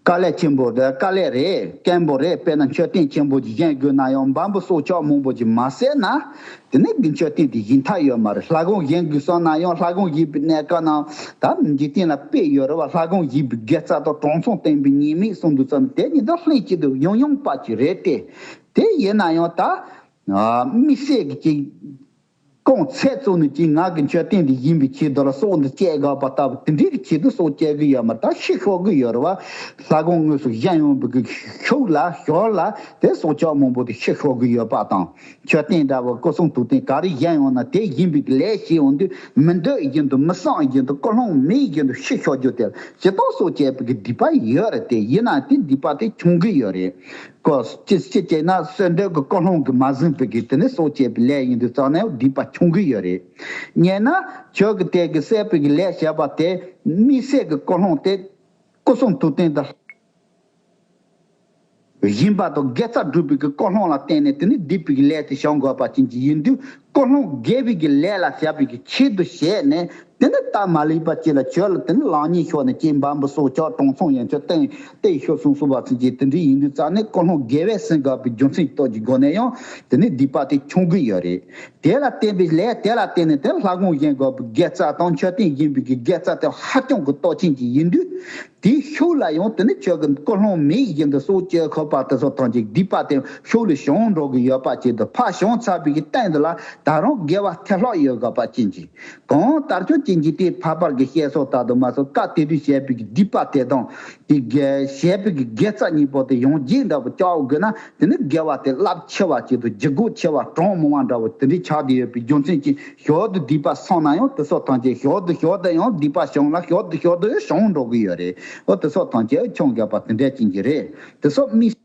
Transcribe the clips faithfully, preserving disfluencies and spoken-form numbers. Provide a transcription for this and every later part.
དཀའ་ལས་ཆེན་པོ་རེད། དཀའ་ལས་རེད། སྐམ་པོ་རེད། དཔེར་ན་མཆོད་རྟེན་ཆེན་པོ་ཅིག་བཞེངས་དགོས་ན་ཡང་འབའ་འབུ་སྲོག་ཆགས་མང་པོ་ཅིག་མ་བསད་ན། དེ་ནས་གི་མཆོད་རྟེན་དེ་བཞེངས་ཐབས་ཡོད་མ་རེད། ལྷ་ཁང་བཞེངས་དགོས་བསམ་ན་ཡང་ལྷ་ཁང་བཞེངས་པའི་གནས་སྐབས་ན་ད་འཇིག་རྟེན་ལ་དཔེ་ཡོད་རེད་བ། ལྷ་ཁང་བཞེངས་པའི་དགེ་རྩ་དང་གྲངས་ཚང་བསྟན་པའི་ཉེས་དམིགས་གསུངས་འདུག་ཙང་དེ་གཉིས་ད་ལྷན་ཅིག་ཏུ་ཡང་ཡང་པ་ཅིག་རེད་དེ། དེ་ཡིན་ན་ཡང་ད་དམིགས་བསལ་གྱི་ཅིག་རྐང་ཚད་བཙུགས་ནས་ཅིག་ང་གི་མཆོད་རྟེན་འདི་བཞེངས་པའི་ཆེད་དུ་ལ་སྲོག་འདི་བཅད་དགོས་པ་ལྟ་བུ་དེ་འདྲའི་གི་ཆེད་དུ་སྲོག་བཅད་གི་ཡོད་མ་རེད། ད་ཤི་ཤོར་གི་ཡོད་རེད་བ། ལྷ་ཁང་དངོས་སུ་བཞེངས་ཡོང་བའི་གི་ཤུགས་ལ་ཞོར་ལ་དེ་སྲོག་ཆགས་མང་པོ་དེ་ཤི་ཤོར་གི་ཡོད་པ་དང་། མཆོད་རྟེན་འདྲ་བོ་སྐུ་གསུང་ཐུགས་རྟེན་ག་རེ་བཞེངས་ཡོང་ན་དེ་བཞེངས་པའི་གི་ལས་བྱེད་ཡོང་དུས་མི་འདོད་བཞིན་དུ་མི་བསམ་བཞིན་དུ་ཀུན་སློང་མེད་བཞིན་དུ་ཤི་ཤོར་རྒྱུ་དེ་ལ་ཇི་ལྟར་སྲོག་བཅད་པའི་གི་སྡིག་པ་ཡོད་རེད། དེ་ཡིན་ན་དེ་སྡིག་པ་དེ་ཆུང་གི་ཡོད་རེད། ཀོ་ཅི་ཅི་བྱས་ན་གསོལ་འདེབས་ཀྱི་ཀུན་སློང་གིས་མ་ཟིན་པའི་གི་དེ་ནི་སྲོག་བཅད་པའི་ལས་ཡིན་དུས་ཙང་ནས་སྡིག་པ་ཆུང་གི་ཡོད་རེད། ཉེ་ན་ཁྱོད་ཀྱི་དེ་གི་བསད་པའི་གི་ལས་བྱས་པ་དེ་དམིགས་བསལ་གྱི་ཀུན་སློང་དེ་སྐུ་གསུང་ཐུགས་རྟེན་དང་བཞིན་པ་དང་དགེ་རྩ་སྒྲུབ་པའི་གི་ཀུན་སློང་ལ་བརྟེན་ནས་དེ་ནི་སྡིག་པའི་གི་ལས་དེ་བྱང་དགོས་པ་ཅན་གྱི་ཡིན་དུས། ཀུན་སློང་དགེ་བའི་གི་ལས་ལ་བྱ་བའི་གི་ཆེད་དུ་བྱས་ནས་དེ་ནི་སྟབས་མ་ལེགས་པ་ཅིག་ལ་ཁྱོད་ལ་དེ་ནི་ལག་གཉིས་ཤོར་ནས་ཀྱེ་འབའ་འབུ་སྲོག་ཆགས་གྲངས་ཚང་ཡན་ཆད་བསྟན་ཏེ་ཤོར་སོང་སོང་བ་ཚུན་གྱི་དེ་འདྲའི་ཡིན་དུས་ཙང་ནས་ཀུན་སློང་དགེ་བས་ཟིན་དགོས་པའི་རྒྱུ་མཚན་གྱི་སྟོབས་ཀྱི་སྒོ་ནས་ཡང་དེ་ནི་སྡིག་པ་དེ་ཆུང་གི་ཡོད་རེད། དེ་ལ་བརྟེན་པའི་ལས་དེ་ལ་བརྟེན་ནས་དེ་ལྷ་ཁང་བཞེངས་དགོས་པའི་དགེ་རྩ་དང་མཆོད་རྟེན་བཞེངས་པའི་གི་དགེ་རྩ་དེ་ཧ་ཅང་གི་སྟོབས་ཆེན་གྱི་ཡིན་དུས། དེའི་ཤུགས་ལ་ཡང་དེ་ནི་ཁྱོད་ཀྱི་ཀུན་སློང་མེད་བཞིན་དུ་སྲོག་གཅོད་ཁོ་པ་དེ་ཚོ་ཐམས་ཅད་སྡིག་པ་དེ་ཤུགས་ལ་བྱང་འགྲོ་གི་ཡོད་པ་ཅིག་ཏུ་ཕར་བྱང་ཚར་བའི་གི་སྟེང་དུ་ལ་ད་རུང་དགེ་བ་ཐལ་ལྷག་ཡོད་དགོས་པ་ཅན་གྱི་གང་ལྟར་ཁྱོད་ཅན་གྱི་དེ་ཕ་པར་གྱི་བཤད་སྲོལ་ལྟར་དུ་མ་སོང་སྐབས་དེ་དུས་བྱས་པའི་གི་སྡིག་པ་དེ་དང་དེ་གི་བྱས་པའི་གི་དགེ་རྩ་གཉིས་པོ་དེ་ཡང་རྗེས་འདྲ་བོ་བཅའ་དགོས་ན་དེ་ནི་དགེ་བ་དེ་རླབས་ཆེ་བ་ཅིག་ཏུ་ལྗིད་ཁོག་ཆེ་བ་གྲངས་མང་བ་འདྲ་བོ་དེ་འདྲའི་ཆགས་བསྡད་ཡོད་པའི་རྒྱུ་མཚན་གྱིས། ཞོར་དུ་སྡིག་པ་སངས་ན་ཡང་དེ་སོགས་ཐམས་ཅད་ཞོར་དུ་ཞོར་དུ་ཡང་སྡིག་པ་བྱུང་ལ་ཞོར་དུ་ཞོར་དུ་ཡང་བྱུང་འགྲོ་གི་ཡོད་རེད། འོ་དེ་སོགས་ཐམས་ཅད་ཁྱོད་འགྱོད་པ་དེ་འདྲ་ཅན་གྱི་རེད། དེ་སོགས་དམིགས།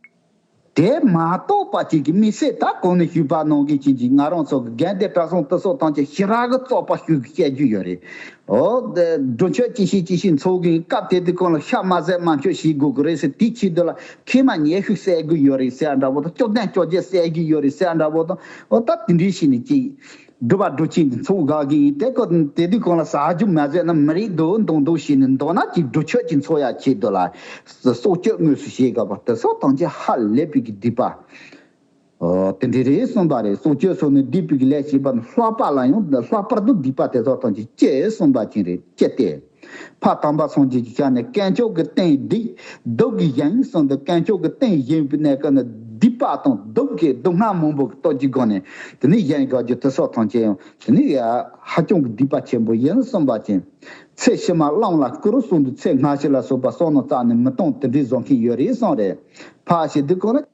དེ་མ་གཏོགས་པ་ཅིག་གི་དམིགས་བསལ་ད་གོང་ནས་ཞུས་པ་ནང་བཞིན་ཅན་གྱི་ང་རང་ཚོ་གི་དགེ་འདུན་གྲྭ་ཚང་དེ་སོགས་ཐམས་ཅད་ཞེ་དྲག་གི་བཙོག་པ་ཞུ་གི་བཤད་རྒྱུ་ཡོད་རེད། འོ་དེ་སྒྲུབ་མཆོད་ཅི་ཞིག་ཅི་ཞིག་འཚོགས་གི་སྐབས་དེ་དུས་གང་ལ་ཤ་མ་བཟས་མ་མཆོད་བྱེད་དགོས་གི་རེད་ཟེར། དེའི་ཆེད་དུ་ལ་ཁྱིམ་མ་ཉེ་ཤོས་བསད་གི་ཡོད་རེད་ཟེར་འདྲ་བོ་དང་སྐྱོ་ལྡན་སྐྱོ་རྒྱལ་བསད་གི་ཡོད་རེད་ཟེར་འདྲ་བོ་དང་། འོ་ད་དེ་འདྲའི་ཞིག་ནས་ཅིག་སྒྲུབ་པ་སྒྲུབ་ཆེན་གྱི་ཚོགས་འགག་གི་ཡིན། དེ་ཀོ་དེ་དུས་གང་ལ་ཟ་རྒྱུ་མ་ཟོས་ན་མི་རིགས་འདུག་འདུག་འདུག་བྱས་ནས་འདུག་ན་ཅིག་སྒྲུབ་མཆོད་ཅིག་འཚོགས་ཡ་ཆེད་དུ་ལ་སྲོག་གཅོད་དངོས་སུ་བྱེད་དགོས་པ་དེ་སོགས་ཐམས་ཅད་ཧ་ལས་པའི་གི་སྡིག་པ། ཨོ་དེ་འདྲ་རེད་གསུངས་པ་རེད། སྲོག་གཅོད་སོགས་ནི་སྡིག་པའི་གི་ལས་བྱེད་པ་ནི་ལྷག་པ་ལ་ཡང་ལྷག་པར་དུ་སྡིག་པ་དེ་སོགས་ཐམས་ཅད་ཅེས་གསུངས་པ་ཅན་རེད་ཅེས་ཏེ། ཕ་དམ་པ་སངས་རྒྱས་ཀྱི་ཞལ་ནས་དཀོན་མཆོག་གི་རྟེན་སྡིག་སྡུག་གིས་བཞེངས་གསུངས་ཏེ། དཀོན་མཆོག་གི་རྟེན་བཞེངས་པའི་གནས་སྐབས་ན་སྡིག་པ་དང་སྡུག་གི་སྡུག་བསྔལ་མང་པོ་གི་སྟོབས་ཀྱི་སྒོ་ནས་དེ་ནི་གཞན་དགའ་རྒྱུ་དེ་སོགས་ཐམས་ཅད་ཡང་དེ་ནི་ཧ་ཅང་གི་སྡིག་པ་ཆེན་པོ་ཡིན་གསུངས་པ་ཅན། ཚེ་ཕྱི་མ་གླང་ལ་བསྐུར་གསུངས་ཏེ། ཚེ་སྔ་ཕྱི་ལ་སོགས་པ་བསམ་མནོ་རྩ་ནས་མི་གཏོང་དེ་འདྲའི་བཟོ་མཁན་ཡོད་རེད་གསུངས་རེད། ཕ་ཞེས་དུས་གང་ལ།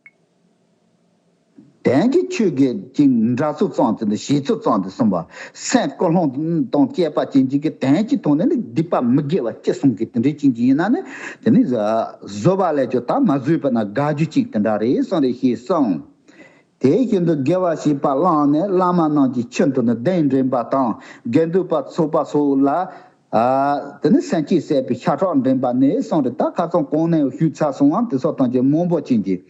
དོན་གྱི་ཆོས་ཀྱི་ཅིག་འདྲ་ཚུལ་ཙམ་དུ་ནི་བྱེད་ཚུལ་ཙམ་དུ་གསུངས་པ། སེམས་ཀུན་སློང་དང་བཅས་པ་ཅན་ཅིག་གི་དོན་གྱི་ཐོག་ནས་ནི་སྡིག་པ་མི་དགེ་བ་ཅི་གསུང་གི་དེ་འདྲའི་ཅན་ཅིག་ཡིན་ན་ནི་དེ་ནི་བཟོད་པ་ལས་ཀྱང་ད་མ་བཟོད་པ་ན་དགའ་རྒྱུ་ཅིག་དེ་འདྲ་རེད་གསུངས་རེད་ཞེས་གསུངས། དེ་བཞིན་དུ་དགེ་བ་བྱེད་པ་བླངས་ནས་བླ་མ་རྣམས་ཀྱི་ཁྱིམ་དུ་ནི་གདན་འདྲེན་པ་དང་དགེ་འདུན་པ་ཚོགས་པ་སོགས་ལ། ཨ། དེ་ནི་སེམས་བསྐྱེད་ཟད་པའི་ཤ་ཁྲག་འདྲེན་པ་ནས་གསུངས་རེད། ད་ཁ་སང་གོང་ནས་ཞུས་ཚར་སོང་བ་དེ་སོགས་ཐམས་ཅད་མང་པོ་ཅན་གྱི།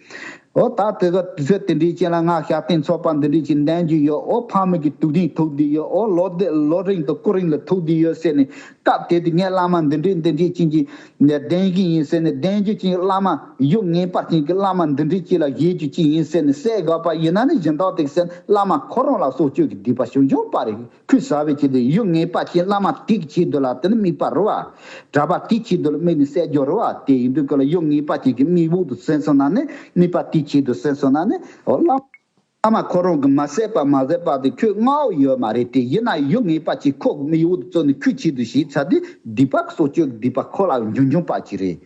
འོ་ད་དེ་ག་དུས་ཚོད་དེ་འདྲའི་ཅན་ལ་ང་ཞབས་བརྟན་ཚོགས་པ་འདི་འདྲའི་ཅིག་འདོན་རྒྱུ་ཡོད། འོ་ཕ་མ་གི་ཐུགས་རིང་ཐུག་བསྡད་ཡོད། འོ་ལོ་དེ་ལོ་རིང་དུ་སྐུ་རིང་ལ་ཐུག་བསྡད་ཡོད་ཟེར་ནས་སྐབས་དེ་དུས་ངས་བླ་མ་འདི་འདྲའི་འདི་འདྲའི་ཅན་གྱི་འདོན་གྱི་ཡིན་ཟེར་ནས་འདོན་རྒྱུ་ཅན་བླ་མ་ཡུལ་ངེས་པ་ཅན་གྱི་བླ་མ་འདི་འདྲའི་ཅིག་ལ་བཞེས་རྒྱུ་ཅན་ཡིན་ཟེར་ནས་བསད་དགོས་པ་ཡིན་ན་ནི་སྦྱིན་བདག་དེ་ཟེར་བླ་མ་ཁོ་རང་ལ་སྲོག་གཅོད་ཀྱི་སྡིག་པ་ཞུ་འབྱུང་པ་རེད། ཁོས་ཟ་བའི་ཆེད་དུ་ཡུལ་ངེས་པ་ཅན་བླ་མ་དེ་གི་ཆེད་དུ་ལ་དེ་ནི་དམིགས་པ་རེད་བ། གྲྭ་པ་དེའི་ཆེད་དུ་ལ་དམིགས་ནས་བསད་རྒྱུ་རེད་བ། དེ་ཡིན་དུས་ཀ་ལ་ཡུལ་ངེས་པ་ཅན་གྱི་དམིགས་འོག་ཏུ་ཟིན་སོང་ན་ནི་དམིགས་པ་དེའི་ཆེད་དུ་ཟིན་སོང་ན་ནི་འོ་བླ་བླ་མ་ཁོ་རང་གིས་མ་བསད་པ་མ་བསད་པ་དེ་ཁོས་མངའ་འོག་ཡོད་མ་རེད། དེ་ཡིན་ན་ཡུལ་ངེས་པ་ཅན་ཁོ་གི་དམིགས་འོག་ཏུ་བཙུགས་ནས་ཁོའི་ཆེད་དུ་བྱས་ཚར་དུས་སྡིག་པ་སྲོག་གཅོད་ཀྱི་སྡིག་པ་ཁོ་ལ་འབྱུང་འབྱུང་པ་ཅིག་རེད།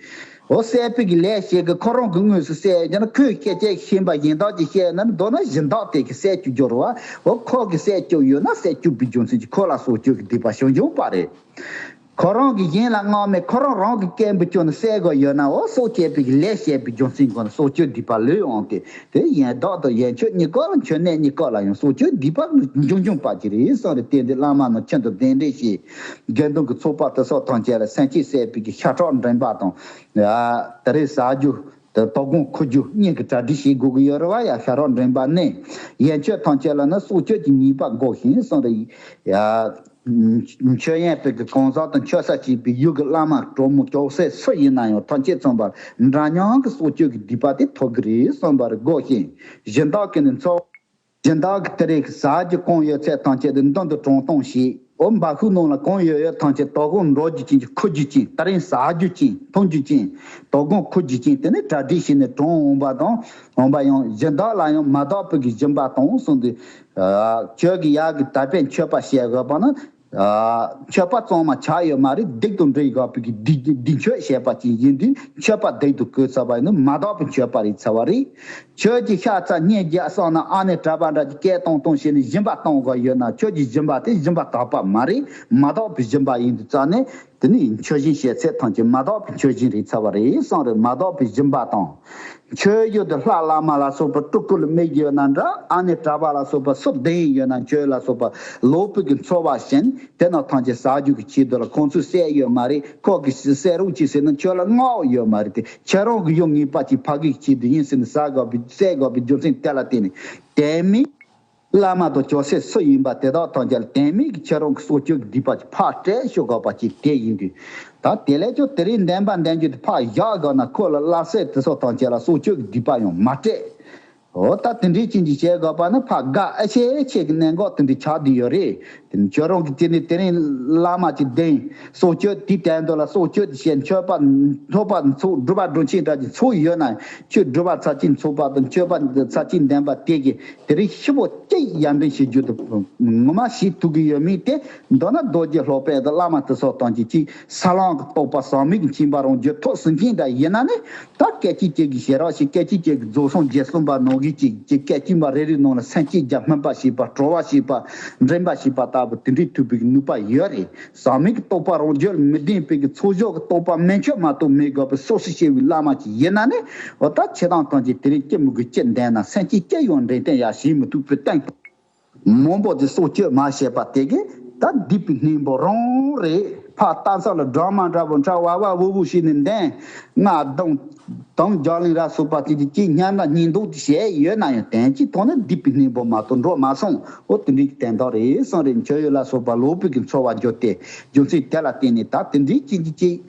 འོ་བསད་པའི་གི་ལས་བྱེད་གི་ཁོ་རང་གི་དངོས་སུ་བསད་ཀྱང་ན་ཁོས་སྐད་ཆ་ཤེས་པ་གཞན་དག་ཅིག་བཤད་ན་ནི་མདོར་ན་སྦྱིན་བདག་དེ་གིས་བསད་བཅུག་རྒྱུ་རེད་བ། འོ་ཁོ་གིས་བསད་བཅུག་ཡོད་ན་བསད་བཅུག་པའི་རྒྱུ་མཚན་གྱིས་ཁོ་ལ་སྲོག་གཅོད་ཀྱི་སྡིག་པ་ཞུ་འབྱུང་པ་རེད། ཁོ་རང་གིས་གཞན་ལ་མངགས་མེད་ཁོ་རང་རང་གི་སྐད་འབུད་བཅུག་ནས་བསད་དགོས་ཡོད་ན་འོ་སྲོག་བཅད་པའི་གི་ལས་བྱས་པའི་རྒྱུ་མཚན་གྱིས་ན་སྲོག་གཅོད་སྡིག་པ་ལུས་འོང་སྟེ་དེ་ཡན་བདག་དང་ཡན་ཆོད་གཉིས་ཀ་ལ་མཆོད་གནས་གཉིས་ཀ་ལ་ཡང་སྲོག་གཅོད་སྡིག་པ་འབྱུང་འབྱུང་པ་ཅིག་རེད་གསུངས་རེད། དེ་འདི་བླ་མ་རྣམས་ཁྱིམ་དུ་གདན་འདྲེན་བྱས། དགེ་འདུན་གྱི་ཚོགས་པ་དེ་སོགས་ཐམས་ཅད་ལ་སེམས་བསྐྱེད་ཟད་པའི་གི་ཤ་ཁྲག་འདྲེན་པ་དང་། ཡ། དེ་རེས་ཟ་རྒྱུ། དེ་དོ་དགོང་འཁུ་རྒྱུ་གཉིས་ཀྱི་གྲ་སྒྲིག་བྱེད་དགོས་ཀྱི་ཡོད་རེད་བ། ཡ་ཤ་ཁྲག་འདྲེན་པ་ནས། ཡན་ཆོད་ཐམས་ཅད་ལ་ནི་སྲོག་གཅོད་ཀྱི་ཉེས་པ་འགོག་ཞིང་གསུངས་རེད། ཡ། མཆོད་ཡོན་པའི་གི་གང་ཟག་དང་མཆོད་ས་བྱེད་པའི་ཡུལ་གྱི་བླ་མ་གྲོགས་མོ་ཅོག་སེ་སུ་ཡིན་ན་ཡང་ཐམས་ཅད་ཚང་མར་འདྲ་མཉམ་གྱི་སྲོག་གཅོད་ཀྱི་སྡིག་པ་དེ་ཐོབ་གི་རེད་བསམ་པར་དགོས་ཤིང་། སྦྱིན་བདག་གིས་ནི་འཚོ། སྦྱིན་བདག་གིས་དེ་རིང་གི་ཟ་རྒྱུ་གང་ཡོད་ཚད་ཐམས་ཅད་དེ་མདུན་དུ་དྲང་བཏང་ཞིག་འོ་འབའ་ཁུག་ནང་ལ་གང་ཡོད་ཡོད་ཐམས་ཅད་དོ་དགོང་འགྲོ་རྒྱུ་ཅན་གྱི་འཁུར་རྒྱུ་ཅན། དེ་རིང་ཟ་རྒྱུ་ཅན་འཐུང་རྒྱུ་ཅན། དོ་དགོང་འཁུར་རྒྱུ་ཅན་དེ་ནི་གྲ་སྒྲིག་བྱས་ནས་དྲང་འོང་པ་དང་། འོང་པ་ཡང་སྦྱིན་བདག་ལ་ཡང་མ་དག་པའི་གི་སྦྱིན་པ་དང་གསུངས་ཏེ། ཁྱོད་ཀྱི་ཡག་གི་ད་ཕན་མཆོད་པ་བྱེད་དགོས་པ་ན། མཆོད་པ་གཙང་མ་ཆགས་ཡོད་མ་རེད། སྡིག་དང་འདྲེས་དགོས་པའི་གི་སྡིག་སྡིག་མཆོད་བྱས་པ་ཅིག་ཡིན་དུས་མཆོད་པ་སྡིག་ཏུ་བཀོད་ཚར་བ་ཡིན་ན་མ་དག་པའི་མཆོད་པ་རེད་ཚར་བ་རེད། ཁྱོད་ཀྱི་ཤ་ཚ་སྙིང་རྗེ་སོགས་ན་ཨ་ནེ་གྲྭ་པ་འདྲ་གྱི་སྐད་གཏོང་གཏོང་བྱས་ནས་སྦྱིན་པ་གཏོང་དགོས་ཡོད་ན་ཁྱོད་ཀྱི་སྦྱིན་པ་དེ་སྦྱིན་པ་དག་པ་མ་རེད། མ་དག་པའི་སྦྱིན་པ་ཡིན་དུས་ཙང་ནས་དེ་ནི་མཆོད་སྦྱིན་བྱེད་ཚད་ཐམས་ཅད་མ་དག་པའི་མཆོད་སྦྱིན་རེད་ཚར་བ་རེད་གསུངས་རེད། མ་དག་པའི་སྦྱིན་པ་དང་། མཆོད་ཡུལ་དུ་ལྷ་བླ་མ་ལ་སོགས་པ་སྤྲུལ་སྐུ་ལ་དམིགས་ཡོད་ན་འདྲ། ཨ་ནེ་གྲྭ་པ་ལ་སོགས་པ་སུ་བདེན་ཡོད་ན་མཆོད་ལ་སོགས་པ་ལོག་པའི་གི་འཚོ་བ་བཞིན་དེ་རྣམས་ཐམས་ཅད་ཟ་རྒྱུ་གི་ཆེད་དུ་ལ་ཁོང་ཚོས་བསད་ཡོད་མ་རེད། ཁོ་གི་བསད་རོགས་གྱིས་ཟེར་ན་ཁྱོད་ལ་བསྔགས་ཡོད་མ་རེད་དེ། ཁྱེད་རང་གི་ཡོང་ངེས་པ་ཅིག་ཕ་གི་ཆེད་དུ་ཡིན་ཟེར་ནས་ཟ་དགོས་པའི་བསད་དགོས་པའི་རྒྱུ་མཚན་དེ་ལ་བརྟེན་ནས་དེ་མིན། བླ་མ་དང་ཅོག་སེ་སུ་ཡིན་པ་དེ་དག་ཐམས་ཅད་ལ་དེ་མིན་གྱི་ཁྱེད་རང་གི་སྲོག་གཅོད་ཀྱི་སྡིག་པ་ཅིག་ཕར་སྤྲད་ཤོག་དགོས་པ་ཅིག་དེ་ཡིན་དུས། ད་དེ་ལས་ཀྱང་དེ་རིང་འདོན་པ་འདོན་རྒྱུ་དེ་ཕར་བཞག་དགོས་ན་ཁོ་ལ་བསླབ་བྱ་དེ་ཚོ་ཐམས་ཅད་ལ་སྲོག་གཅོད་ཀྱི་སྡིག་པ་ཡང་མ་སྤྲད། འོ་ད་དེ་འདྲའི་ཅན་གྱི་བྱེད་དགོས་པ་ནི་ཕར་དགའ་ཨ་ཆེ་ཆེ་གི་གནད་འགག་དེ་འདྲའི་ཆགས་བསྡད་ཡོད་རེད། དེ་ནི་ཁྱོད་རང་གི་དེ་ནི་དེ་རིང་བླ་མ་ཅིག་བདེན། སྲོག་གཅོད་དེའི་དོན་དུ་ལ་སྲོག་གཅོད་དེ་བྱས་མཆོད་པ་འཐོབ་པ་ཚོགས་སྒྲུབ་པ་སྒྲུབ་ཆེན་འདྲ་ཅིག་ཚོགས་ཡོད་ན་ཁྱོད་སྒྲུབ་པ་ཚར་གཅིག་འཚོགས་པ་དང་མཆོད་པ་ཚར་གཅིག་འདོན་པ་དེ་གིས་དེ་རིང་ཤི་བོ་གཅིག་ཡར་འདོན་བྱེད་རྒྱུ་དེ་ངོ་མ་ཞིག་ཐུག་གི་ཡོད་མིན་ཏེ། མདོར་ན་རྡོ་རྗེ་སློབ་དཔོན་དང་བླ་མ་དེ་སོགས་དང་གཅིག་གཅིག་ས་ལམ་གྱི་རྟོགས་པ་ཟག་མེད་ཀྱི་མཁྱེན་པ་རང་རྒྱུད་ཐོབ་ཟིན་གྱིན་འདྲ་ཡིན་ན་ནི། ད་སྐད་ཅིག་གཅིག་གིས་ཞེ་རག་ཞིག་སྐད་ཅིག་གཅིག་གིས་རྫོགས་སངས་རྒྱས་གསུངས་པ་ནང་བཞིན་གཅིག་གཅིག་སྐད་ཅིག་མ་རེ་རེའི་ནང་ལ་སེམས་བསྐྱེད་རྒྱ་སྨིན་པ་ཞེས་པ་སྤྲོ་བ་ཞེས་པ་འདྲེན་པ་ཞེས་པ་ལྟ་བུ་དེ་འདྲའི་ཐུབ་པའི་ནུས་པ་ཡོད་རེད། ཟག་མེད་ཀྱི་རྟོགས་པ་རང་རྒྱུད་ལ་མི་ལྡན་པའི་གི་ཚོགས་ཞུགས་ཀྱི་རྟོགས་པ་མན་ཆད་མ་གཏོགས་མེད་དགོས་པའི་སོ་སོ་ཤེས་པའི་བླ་མ་ཅིག་ཡིན་ན་ནི། འོ་ད་ཁྱེད་རང་ཐམས་ཅད་དེ་རིང་སྐྱེ་མི་དགོས་ཅི་འདོན་ན་སེམས་བསྐྱེད་སྐྱེ་ཡོང་འདྲེན་བསྟན་ཡག་ཞིག་མི་ཐུབ་པའི་སྟེང་དུ། མང་པོ་དེ་སྲོག་གཅོད་མ་བྱས་པ་དེ་གིས་ད་སྡིག་པའི་སྙིང་པོ་རང་རེད། ཕར་ལྟ་ས་ལ་སྦྲང་མ་འདྲ་པོ་འཁྲབ་བ་བ་བུ་བུ་ཞིག་ནས་འདོན། ང་གདོང་དང་རྒྱག་ལིང་ར་སོགས་པ་དེ་དེ་ཅིག་ཉམས་ལ་སྙིང་སྡུག་དེ་བྱས་ཡོད་ན་ཡང་དོན་གྱི་ཐོག་ནས་སྡིག་པའི་སྙིང་པོ་མ་གཏོགས་འགྲོ་མ་སོང་། འོ་དེ་འདྲའི་དོན་དག་རེད་གསུངས་རེད། མཆོད་ཡུལ་ལ་སོགས་པ་ལོག་པའི་གི་འཚོ་བ་འགྱོ་སྟེ་རྒྱུ་མཚན་དེ་ལ་བརྟེན་ནས་ད་དེ་འདྲའི་ཅིག་ཅིག་ཅིག་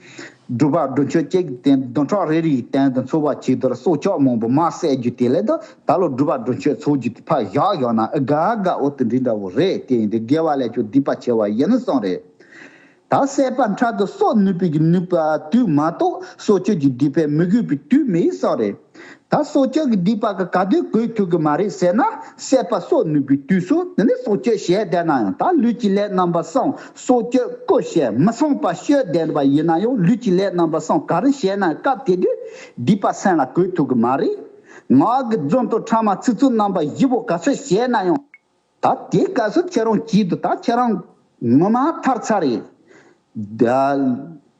སྒྲུབ་པ་སྒྲུབ་མཆོད་ཅིག་དེ་བདུན་ཕྲག་རེ་རེའི་སྟེང་དུ་འཚོ་བ་བྱེད་དུས་སྲོག་ཆགས་མང་པོ་མ་བསད་རྒྱུ་དེ་ལས་ད་ད་ལོ་སྒྲུབ་པ་སྒྲུབ་མཆོད་ཚོགས་རྒྱུ་དེ་ཕར་བཞག་ཡོང་ན་ཨེ་དགའ་དགའ་འོ་དེ་འདྲའི་འདྲ་བོ་རེད། དེ་ཡིན་དུས་དགེ་བ་ལས་ཀྱང་སྡིག་པ་ཆེ་བ་ཡིན་ནི་གསུངས་རེད། ད་བསད་པ་འཕྲལ་དུ་སྲོག་ནུས་པའི་གི་ནུས་པ་དུས་མ་གཏོགས་སྲོག་གཅོད་ཀྱི་སྡིག་པས་མི་གོས་པའི་དུས་མེད་གསུངས་རེད། ད་སྲོག་གཅོད་ཀྱི་སྡིག་པ་གི་ག་དུས་གོས་ཐུབ་གི་མ་རེད་ཟེར་ན། བསད་པ་སྲོག་ནུས་པའི་དུས་སུ་དེ་ནི་སྲོག་གཅོད་བྱས་བསྡད་ན་ཡང་ད་ལུས་ཀྱི་ལས་རྣམ་པ་གསུམ་སྲོག་གཅོད་བཀོལ་བྱས་མི་སྲུན་པ་སྤྱོད་བསྡད་པ་ཡིན་ན་ཡང་ལུས་ཀྱི་ལས་རྣམ་པ་གསུམ་ག་རེ་བྱས་ན་སྐབས་དེ་དུས་སྡིག་པ་སེམས་ལ་གོས་ཐུབ་གི་མ་རེད། ངག་གི་རྫུན་དང་ཕྲ་མ་ཚིག་རྩུབ་རྣམ་པ་བཞི་པོ་ག་ཚོད་བྱས་ན་ཡང་། ད་དེའི་སྐབས་སུ་ཁྱེད་རང་གྱིས་དུ་ད་ཁྱེད་རང་ངོ་མ་ཐར་ཚར་རེད། ད་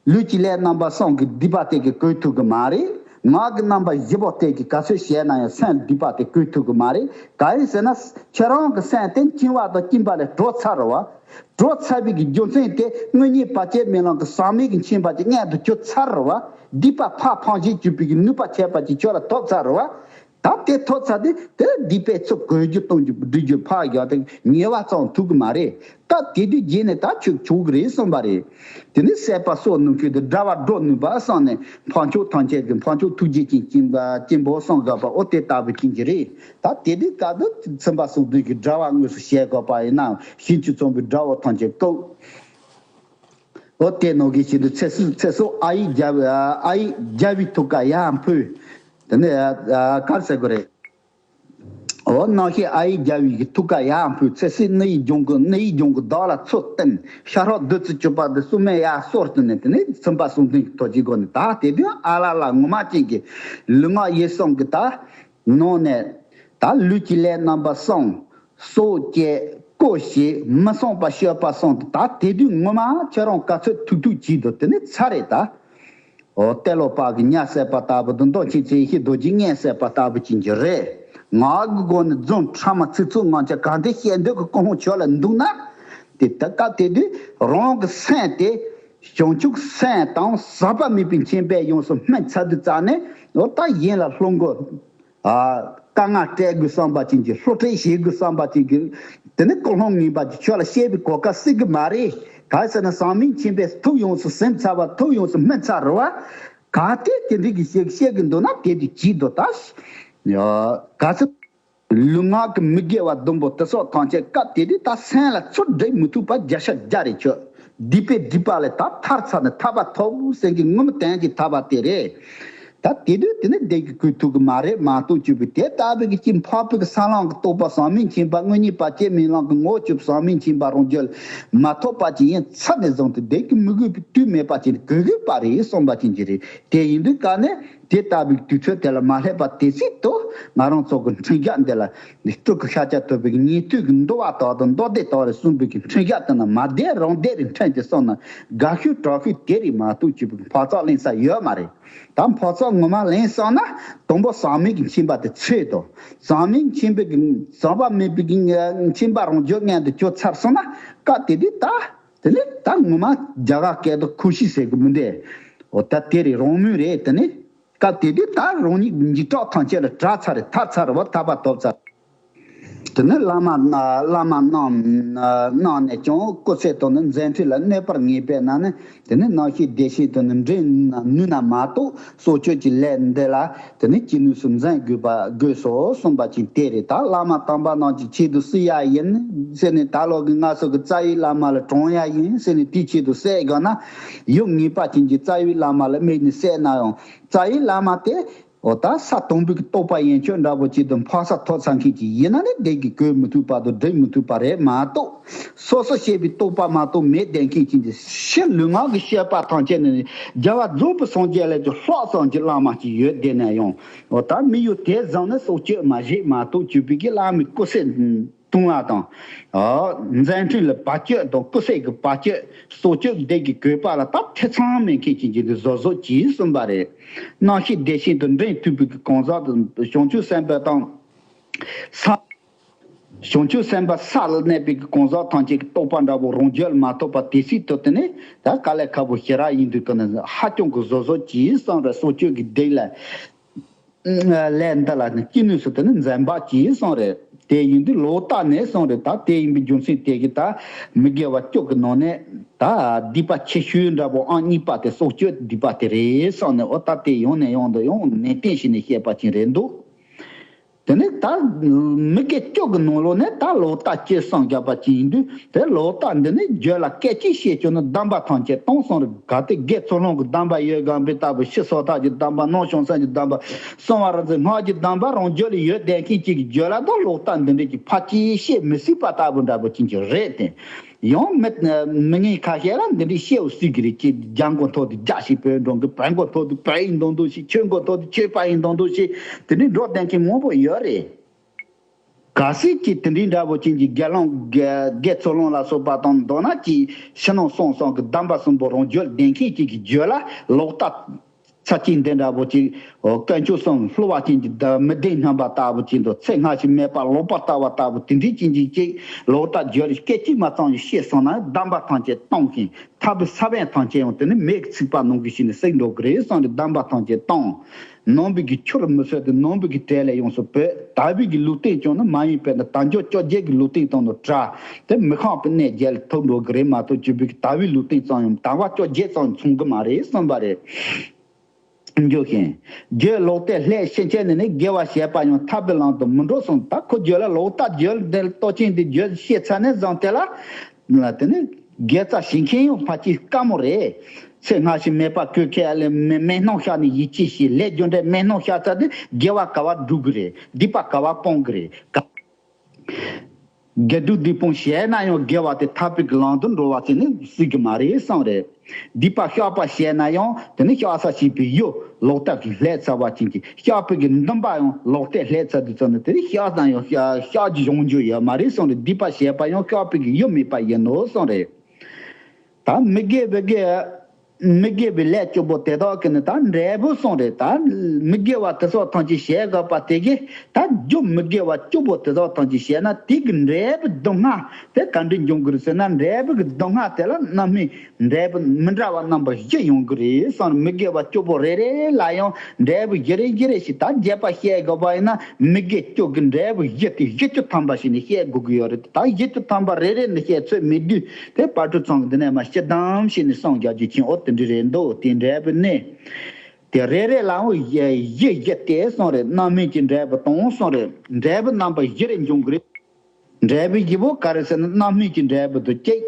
ལུས་ཀྱི་ལས་རྣམ་པ་གསུམ་གྱི་སྡིག་པ་དེ་གིས་གོས་ཐུབ་ཀྱི་མ་རེད། ངག་གི་རྣམ་པ་བཞི་པོ་དེ་གིས་ག་ཚོད་བྱས་ན་ཡང་སེམས་སྡིག་པ་དེ་གོས་ཐུབ་ཀྱི་མ་རེད། ག་རེ་ཟེར་ན་ཁྱེད་རང་གི་སེམས་དེ་འཆིང་བ་དང་སྐྱེན་པ་ལས་གྲོལ་ཚར་རེད་བ། གྲོལ་ཚར་བའི་གི་རྒྱུ་མཚན་དེ་དངོས་གཉེན་བར་ཆད་མེད་ལམ་གྱི་ཟག་མེད་ཀྱི་མཁྱེན་པ་ཅིག་མངོན་དུ་གྱུར་ཚར་རེད་བ། སྡིག་པ་ཕར་ཕམ་བྱེད་བཅུག་པའི་གི་ནུས་པ་ཁྱད་པར་ཅིག་ཁྱོད་ལ་ཐོབ་ཚར་རེད་བ། ད་དེ་ཐོབ་ཚར་དུས་དེ་སྡིག་པའི་ཚུལ་གོས་རྒྱུ་གཏོང་རྒྱུ་སྒྲིག་རྒྱུ་ཕར་བཞག་སྟེ་ཉེས་པ་ཙམ་ཐུག་གི་མ་རེད། སྐབས་དེ་དུས་རྗེས་ནས་ད་ཆོག་ཆོག་གི་རེད་གསུངས་པ་རེད། དེ་ནས་བསད་པ་སྲོག་ནུས་མཁན་དེ་དགྲ་བོ་སྒྲོ་ནུས་པ་གསུངས་ནས་འཕགས་མཆོག་ཐམས་ཅད་ཀྱི་འཕགས་མཆོག་ཐུགས་རྗེ་ཅན་སྐྱེས་པ་སྐྱེས་བུ་གསུངས་དགོས་པ་འོ་དེ་ལྟ་བུ་ཅན་གྱི་རེད། ད་དེ་དུས་སྐབས་དུ་ཚིམ་པ་གསུམ་ལྡན་གྱི་དགྲ་བོ་དངོས་སུ་བྱེད་དགོས་པ་ཡིན་ན་ཤིན་ཏུ་ཚོམ་པའི་དགྲ་བོ་ཐམས་ཅད་བཀོག་འོ་དེ་ནང་གི་ཞིག་ཏུ་ཚེ་སྲོག་ཚེ་སྲོག་ཨ་ཡིག་རྒྱལ་བའི་ཨ་ཡིག་རྒྱལ་བའི་ཐུགས་ཀ་ཡར་འཕུར། དེ་ནས་ག་རེ་ཟེར་དགོས་རེད། འོ་རྣམ་ཤེས་ཨ་ཡིག་རྒྱལ་བའི་གི་ཐུགས་ཀ་ཡར་འཕུར། ཚེ་སྲིད་སྣ་ཡི་ལྗང་གུ་སྣ་ཡི་ལྗང་གུ་བདག་ལ་ཚུར་བསྟིམ། ཤ་ཁྲག་བདུད་རྩི་བཅུ་པ་འདི་སྲུང་མས་ཡར་གསོལ་ཏེ་ནས་དེ་ནས་ཚིམ་པ་གསུམ་ལྡན་གྱི་ཐུགས་ཀྱི་སྒོ་ནས་ད་དེ་དུས་ཨ་ལ་ལ་ངོ་མ་ཅན་གྱི་ལུས་ངག་ཡིད་གསུམ་གྱི་ད། ནང་ནས་ད་ལུས་ཀྱི་ལས་རྣམ་པ་གསུམ། སྲོག་བཅད་བཀོལ་བྱེད་མི་སྲུན་པ་སྤྱོད་པ་གསུམ་དེ་ད་དེ་དུས་ངོ་མ་ཁྱེད་རང་ག་ཚོད་ཐུག་ཐུག་བྱེད་དུ་དེ་ནི་ཚར་རེད་ད། འོ་ཏེ་ལོ་པ་གི་ཉ་བསད་པ་ལྟ་བུ་དང་མདོ་ཆེན་ཚེ་ཡེ་ཤེས་རྡོ་རྗེ་གཉན་བསད་པ་ལྟ་བུ་ཅན་གྱི་རེད། ངག་གི་སྒོ་ནས་རྫུན་ཕྲ་མ་ཚིག་རྩུབ་ངག་འཁྱལ་གང་དེ་བཤད་འདོད་ཀྱི་ཀུན་སློང་ཁྱོད་ལ་འདུག་ན། དེ་ད་སྐབས་དེ་དུས་རང་གི་སེམས་དེ་བྱང་ཆུབ་སེམས་དང་ཟག་པ་མེད་པའི་མཁྱེན་པས་ཡོངས་སུ་སྨིན་ཚར་དུས་ཙང་ནས་འོ་ད་གཞན་ལ་སློང་དགོས། ཨ། དཀའ་ངལ་སྤྲད་དགོས་བསམ་པ་ཅན་གྱི། བསླུ་བྲིད་བྱེད་དགོས་བསམ་པ་ཅན་གྱི། དེ་ནི་ཀུན་སློང་ངན་པ་ཅིག་ཁྱོད་ལ་བཤད་པའི་གོ་སྐབས་སྲིད་གི་མ་རེད། གང་ཟེར་ན་བཟང་མིན་ཁྱིམ་པས་ཐུགས་ཡོངས་སུ་ཟིན་ཚར་བ། ཐུགས་ཡོངས་སུ་སྨིན་ཚར་བ། གལ་ཏེ་དེ་འདྲའི་གི་བཤད་བཤད་གི་འདུག་ན་དེ་དེ་བྱེད་དོ། ད་ག་ཚོད་ལུས་ངག་གི་མི་དགེ་བ་བདུན་པོ་དེ་སོགས་ཐམས་ཅད་སྐབས་དེ་དུས་ད་སེམས་ལ་ཚུར་སྒྲིག་མི་ཐུབ་པ་བརྒྱ་ཆ་བརྒྱ་རེད་ཁྱོད། སྡིག་པའི་སྒྲིབ་པ་ལས་ད་ཐར་ཚར་ནས་ཐར་པ་ཐོབ་ཟེར་གྱི་ངོ་མ་དོན་གྱི་ཐར་པ་དེ་རེད། ད་དེ་དུས་དེ་ནི་བདེ་གི་གོས་ཐུག་གི་མ་རེད་མ་གཏོགས་བཅུག་པའི་དེ་ལྟ་བུའི་གི་ཅི་འཕགས་པའི་གི་ས་ལམ་གི་རྟོགས་པ་བཟང་མིན་ཁྱིམ་པ། དངོས་གཉིས་པ་སྐྱེ་མེད་ལམ་གི་ངོ་བོ་བཅུ་བཟང་མིན་ཁྱིམ་པ་རང་རྒྱུད་མ་ཐོབ་པ་ཅིག་ཡིན་ཚར་ནས་བཟུང་སྟེ་བདེ་གི་མི་དགོས་པའི་དུས་མེད་པ་ཅིག་གོས་གོས་པ་རེད་གསུངས་པ་ཅན་གྱི་རེད། དེ་ཡིན་དུས་ག་ནས། དེ་ལྟ་བུའི་དུས་ཚོད་དེ་ལ་མ་སླེབས་པ་དེ་སྲིད་དུ་ང་རང་ཚོ་གི་འཕྲིན་རྒྱག་འདི་ལ་ནི་སྤྲུལ་སྐུ་ཤཱཀྱ་ཐུབ་པའི་ཉན་ཐོས་ཀྱི་འདུལ་བ་དག་དང་མདོ་སྡེ་དག་རེ་གསུངས་པའི་གི་འཕྲིན་རྒྱག་དེ་ན་མ་བདེ་རང་བདེ་རེ་འཕྲིན་དེ་སོང་ན་དགའ་ཤོས་དྲག་ཤོས་དེ་རེད་མ་གཏོགས་བཅུག་པའི་འཕག་ཚག་ལེན་ས་ཡོད་མ་རེད། ད་འཕག་ཚག་ངོ་མ་ལེན་སོང་ན་དང་པོ་ཟག་མེད་ཀྱི་མཁྱེན་པ་དེ་ཚོད་དོ། ཟག་མེད་མཁྱེན་པའི་གི་ཟག་པ་མེད་པའི་གི་མཁྱེན་པ་རང་རྒྱུད་ངན་དུ་གྱུར་ཚར་སོང་ན་སྐབས་དེ་དུས་ད། དེ་ནས་ད་ངོ་མ་རྒྱ་གར་སྐད་དུ་ཁུ་ཤི་ཟེར་གི་མི་འདུག་འོ་ད་དེ་རེད་རང་མོས་རེད། དེ་ནས་སྐབས་དེ་དུས་ད་རང་ཉིད་འཇིགས་སྐྲག་ཐམས་ཅད་ལ་བྲལ་ཚར་རེད། ཐར་ཚར་རེད་བ། ཐར་པ་ཐོབ་ཚར། དེ་ནས་བླ་མ་བླ་མ་གནང་གནང་ནས་ཀྱང་སྐུ་ཚེ་དང་ནི་མཛད་འཕྲིན་ལ་གནོད་པར་ངེས་པས་ན་ནི་དེ་ནས་རྣམ་ཤེས་བདེ་ཆེན་དུ་ནི་འདྲེན་ནུས་ན་མ་གཏོགས་སྲོག་གཅོད་ཀྱི་ལས་འདི་ལ། དེ་ནི་ཅི་ནུས་སུ་འཛེམ་དགོས་པ་དགོས་སོ་གསུངས་པ་ཅིག་དེ་རེད། ད་བླ་མ་དམ་པ་རྣམས་ཀྱི་ཆེད་དུ་བསད་ཡ་ཡིན་ཟེར་ནས་ད་ལོ་གི་ང་ཚོ་གི་རྩ་བའི་བླ་མ་ལ་དྲོངས་ཡ་ཡིན་ཟེར་ནས་དེའི་ཆེད་དུ་བསད་དགོས་ན་ཡུལ་ངེས་པ་ཅན་གྱི་རྩ་བའི་བླ་མ་ལ་དམིགས་ནས་བསད་ན་ཡང་རྩ་བའི་བླ་མ་དེ་འོ་ད་ས་དང་པོའི་གི་རྟོགས་པ་ཡན་ཆོད་འདྲ་པོ་ཅིག་ཏུ་འཕགས་ས་ཐོབ་ཚར་མཁན་ཅིག་ཡིན་ན་ནི་བདེ་གི་གོས་མི་ཐུབ་པ་དང་སྒྲིག་མི་ཐུབ་པ་རེད་མ་གཏོགས། སོ་སོ་ཤེས་པའི་རྟོགས་པ་མ་གཏོགས་མེད་བསྡད་མཁན་ཅིག་འདི་ཕྱི་ལུས་ངག་གི་ཤེས་པ་ཐམས་ཅད་ནི་རྒྱལ་བ་རྫོགས་པའི་སངས་རྒྱས་ལས་ཀྱང་ལྷག་ཙམ་གྱི་བླ་མ་ཅིག་ཡོད་བསྡད་ན་ཡང་འོ་ད་མི་ཡུལ་དེ་བཟང་ནི་སྲོག་གཅོད་མ་བྱེད་མ་གཏོགས་བཅུག་པའི་གི་བླ་མའི་སྐུ་ཚེ་གཏོང་བ་དང་། མཛད་འཕྲིན་ལ་བར་གཅོད་དང་སྐུ་ཚེ་གི་བར་གཅོད་སྲོག་གཅོད་བསྡད་ཀྱི་དགོས་པ་ལ་ད་ཐེ་ཚོམ་མེད་མཁན་ཅིག་འདི་བཟོ་བཟོ་གྱིས་གསུངས་པ་རེད། རྣམ་ཤེས་བདེ་ཆེན་དུ་འདྲེན་ཐུབ་པའི་གི་གང་ཟག་དང་བྱང་ཆུབ་སེམས་དཔའ་དང་། ས། བྱང་ཆུབ་སེམས་དཔའ་ས་ལ་གནས་པའི་གི་གང་ཟག་ཐམས་ཅད་ཀྱི་རྟོགས་པ་འདྲ་པོ་རང་རྒྱུད་ལ་མ་ཐོབ་པ་དེ་སྲིད་དུ་དེ་ནི་ད་དཀའ་ལས་ཁག་པོ་ཞེ་དྲག་ཡིན་དུས་ཀ་ནི་ཧ་ཅང་གི་བཟོ་བཟོ་གྱིས་གསུངས་རེད། སྲོག་གཅོད་ཀྱི་སྡིག་ལས། ལས་འདི་ལ་ནི་ཅི་ནུས་སུ་དེ་ནི་འཛེམ་བག་གྱིས་གསུངས་རེད། དེ་ཡིན་དུས་ལོག་ལྟ་ནས་གསུངས་རེད། ད་དེ་ཡིན་པའི་རྒྱུ་མཚན་དེ་གིས་ད་མི་དགེ་བ་བཅུ་གི་ནང་ནས་ད་སྡིག་པ་ཆེ་ཤོས་འདྲ་པོ་ཨང་གཉིས་པ་དེ་སྲོག་གཅོད་སྡིག་པ་དེ་རེད་གསུངས་ནས་འོ་ད་དེ་ཡང་ནས་ཡང་དུ་ཡང་ནན་ཏན་བྱས་ནས་བཤད་པ་ཅིག་རེད་འདུག་དེ་ནས་ད་མི་དགེ་བཅུ་གི་ནང་ལོགས་ནས་ད་ལོག་ལྟ་ཅི་གསུངས་བཞག་པ་ཅིག་ཡིན་དུས་དེ་ལོག་ལྟ་འདི་ནི་རྒྱུད་ལ་སྐད་ཅིག་བཤད་ཆོག་ན་སྡོམ་པ་ཐམས་ཅད་གཏོང་གསུངས་རེད། གལ་ཏེ་དགེ་ཚུལ་སློང་གི་སྡོམ་པ་ཡོད་དགོས་པའི་ལྟ་བུ་ཕྱི་སོ་ཐར་གྱི་སྡོམ་པ་ནང་བྱང་སེམས་ཀྱི་སྡོམ་པ་གསང་བ་རིག་འཛིན་སྔགས་ཀྱི་སྡོམ་པ་རང་རྒྱུད་ལ་ཡོད་བསྡད་མཁན་གཅིག་གི་རྒྱུད་ལ་ད་ལོག་ལྟ་འདི་འདྲ་གི་ཕལ་ཆེར་བཤད་མི་སྲིད་པ་ལྟ་བུ་འདྲ་པོ་ཅིག་ཅིག་རེད་དེ། ཡང་མི་མི་ངན་ཁ་ཤས་ལ་འདི་འདྲའི་བཤད་འོ་སྲིད་ཀྱི་རེད། ཅེས་རྒྱལ་མགོ་ཐོག་ཏུ་རྒྱ་ཞིག་བོད་འགྲོ་གི་བལ་མགོ་ཐོག་ཏུ་བལ་ཡིན་མདོག་མདོག་ཞིག་ཆོས་མགོ་ཐོག་ཏུ་ཆོས་པ་ཡིན་མདོག་མདོག་ཞིག་དེ་འདྲའི་འགྲོ་བསྡད་མཁན་མང་པོ་ཡོད་རེད། གལ་སྲིད་ཀྱི་དེ་འདྲའི་འདྲ་པོ་ཅན་གྱི་དགེ་སློང་དགེ་དགེ་ཚུལ་སློང་ལ་སོགས་པ་དང་མདོར་ན་ཅིག་ཕྱི་ནང་གསང་གསུམ་གྱི་སྡོམ་པ་གསུམ་པོ་རང་རྒྱུད་ལྡན་མཁན་ཅིག་གི་རྒྱུད་ལ་ལོག་ལྟ་ཚ་ཅིག་འདི་འདྲ་པོ་ཅིག་དཀོན་མཆོག་གསུམ་བསླུ་བ་ཅན་གྱི་མི་བདེན་སྙམ་པ་ལྟ་བུ་ཅིག་དང་ཚེ་སྔ་ཕྱི་མེད་པ་ལོག་པར་ལྟ་བ་ལྟ་བུ་དེ་འདྲའི་ཅན་གྱི་ཅིག་ལོག་ལྟ་རྒྱུད་ལ་སྐད་ཅིག་མ་ཙམ་ཞིག་སྐྱེས་སོང་ན་སྡོམ་པ་ཐམས་ཅད་གཏོང་མཁན། ཐར་པའི་ས་བོན་ཐམས་ཅད་ཡང་དེ་ནི་མེས་ཚིག་པ་ནང་གི་ཞིག་ནི་སྲེག་འགྲོ་གི་རེད་གསུངས་ཏེ་སྡོམ་པ་ཐམས་ཅད་བཏང་། ནང་པའི་གི་ཆུ་རུ་མི་སོད་དེ་ནང་པའི་གི་གྲལ་ལས་ཡོངས་སུ་བུད། དག་པའི་གི་ལུས་རྟེན་ཀྱང་ནི་མ་ཡིན་པས་ན་དལ་འབྱོར་བཅོ་བརྒྱད་ཀྱི་ལུས་རྟེན་དང་ནི་བྲལ། དེ་མི་ཁོམ་པའི་གནས་བརྒྱད་ལ་ཐུག་འགྲོ་གི་རེད་མ་གཏོགས་བཅུ་པའི་གི་དལ་བའི་ལུས་རྟེན་ཙམ་ཡང་དལ་བ་བཅོ་བརྒྱད་ཙམ་མཚུངས་གི་མ་རེད་གསུངས་པ་རེད། འགྱོ་ཞིང་། རྒྱུད་ལོག་ལྟས་ལྷད་ཕྱིན་ཆད་ནས་ནི་དགེ་བ་བྱས་པ་ཡང་ཐར་པའི་ལམ་དུ་མི་འགྲོ་གསུངས། ད་ཁོ་རྒྱུད་ལ་ལོག་ལྟ་རྒྱུད་འདི་ལྟོ་ཆེན་འདི་རྒྱུད་ཤེས་ཚར་ནས་བཟུང་དེ་ལ་དེ་ནི་དགེ་རྩ་བྱེད་མཁན་ཡང་ཕལ་ཆེར་དཀའ་མོ་རེད། ཚེ་སྔ་ཕྱི་མེད་པ་ཀུན་མཁྱེན་ལས་མེ་མེ་སྣང་ཤར་ནས་ཡིད་ཆེས་བྱེད་ལས་རྒྱུ་འབྲས་མེ་སྣང་ཤར་ཚར་དུས་དགེ་བ་ག་བ་སྒྲུབ་གི་རེད། སྡིག་པ་ག་བ་སྤོང་གི་རེད། དགེ་སྒྲུབ་སྡིག་སྤོང་བྱས་ན་ཡང་དགེ་བ་དེ་ཐར་པའི་གི་ལམ་དུ་འགྲོ་བ་དེ་ནི་སྲིད་གི་མ་རེད་གསུངས་རེད། སྡིག་པ་བཤགས་པ་བྱས་ན་ཡང་དེ་ནི་བཤགས་ས་བྱས་པའི་ཡུལ་ལོག་ལྟ་གི་ལྷད་ཚར་བ་ཅན་གྱི་བཤགས་པའི་གི་འདུན་པ་ཡང་ལོག་ལྟས་ལྷད་ཚར་དུས་ཙམ་ནས་དེ་ནི་བཤགས་ན་ཡང་བཤགས་བཤགས་རྒྱུ་ཡོང་རྒྱུ་ཡོད་མ་རེད་གསུངས་རེད། སྡིག་པ་བྱས་པ་ཡང་བཤགས་པའི་གི་ཡུལ་མེད་པ་ཡིན་ནོ་གསུངས་རེད། ད་མི་དགེ་བའི་གི་མི་དགེ་བའི་ལས་བཅུ་པོ་དེ་དག་གི་ནི་ད་འབྲས་བུ་གསུངས་རེད། ད་མི་དགེ་བ་དེ་སོགས་ཐམས་ཅད་བྱས་དགོས་པ་དེ་གིས་ད་རྒྱུ་མི་དགེ་བ་བཅུ་པོ་དེ་དག་ཐམས་ཅད་བྱས་ན་དེ་གི་འབྲས་བུ་སྡུག་བསྔལ་དེ་ག་འདྲ་འབྱུང་གི་རེད་ཟེར་ན། འབྲས་བུ་གི་སྡུག་བསྔལ་དེ་ལ་རྣམ་སྨིན་འབྲས་བུ་མི་འདྲ་བ་རྣམ་པ་བཞི་ཡོང་གི་རེད་གསུངས་རེད། མི་དགེ་བ་བཅུ་པོ་རེ་རེ་ལ་ཡང་འབྲས་བུ་བཞི་རེ་བཞི་རེ་ཞིག་ད་རྒྱས་པ་བཤད་དགོས་པ་ཡིན་ན། མི་དགེ་བཅུ་གི་འབྲས་བུ་བཞི་དེ་བཞི་བཅུ་ཐམ་པ་ཞིག་ནས་བཤད་དགོས་ཀྱི་ཡོད་རེད། ད་བཞི་བཅུ་ཐམ་པ་རེ་རེ་ནས་བཤད་ཚོད་མེད་དུས་དེ་དཔལ་སྤྲུལ་ཚང་གི་འདི་ནས་མར་སྤྱི་དམ་ཞིག་ནས་གསུང་རྒྱག་རྒྱུ་ཕྱིན། འོ་དེ་འདྲ་རེད་འདུག་དེ་འབྲས་བུ་ནི། དེ་རེ་རེ་ལའང་བཞི་བཞི་སྟེ་གསུངས་རེད། རྣམ་སྨིན་གྱི་འབྲས་བུ་དང་གསུངས་རེད། འབྲས་བུ་རྣམ་པ་བཞི་རེ་འབྱུང་གི་རེད། འབྲས་བུ་བཞི་པོ་ག་རེ་ཟེར་ན། རྣམ་སྨིན་གྱི་འབྲས་བུ་དང་གཅིག་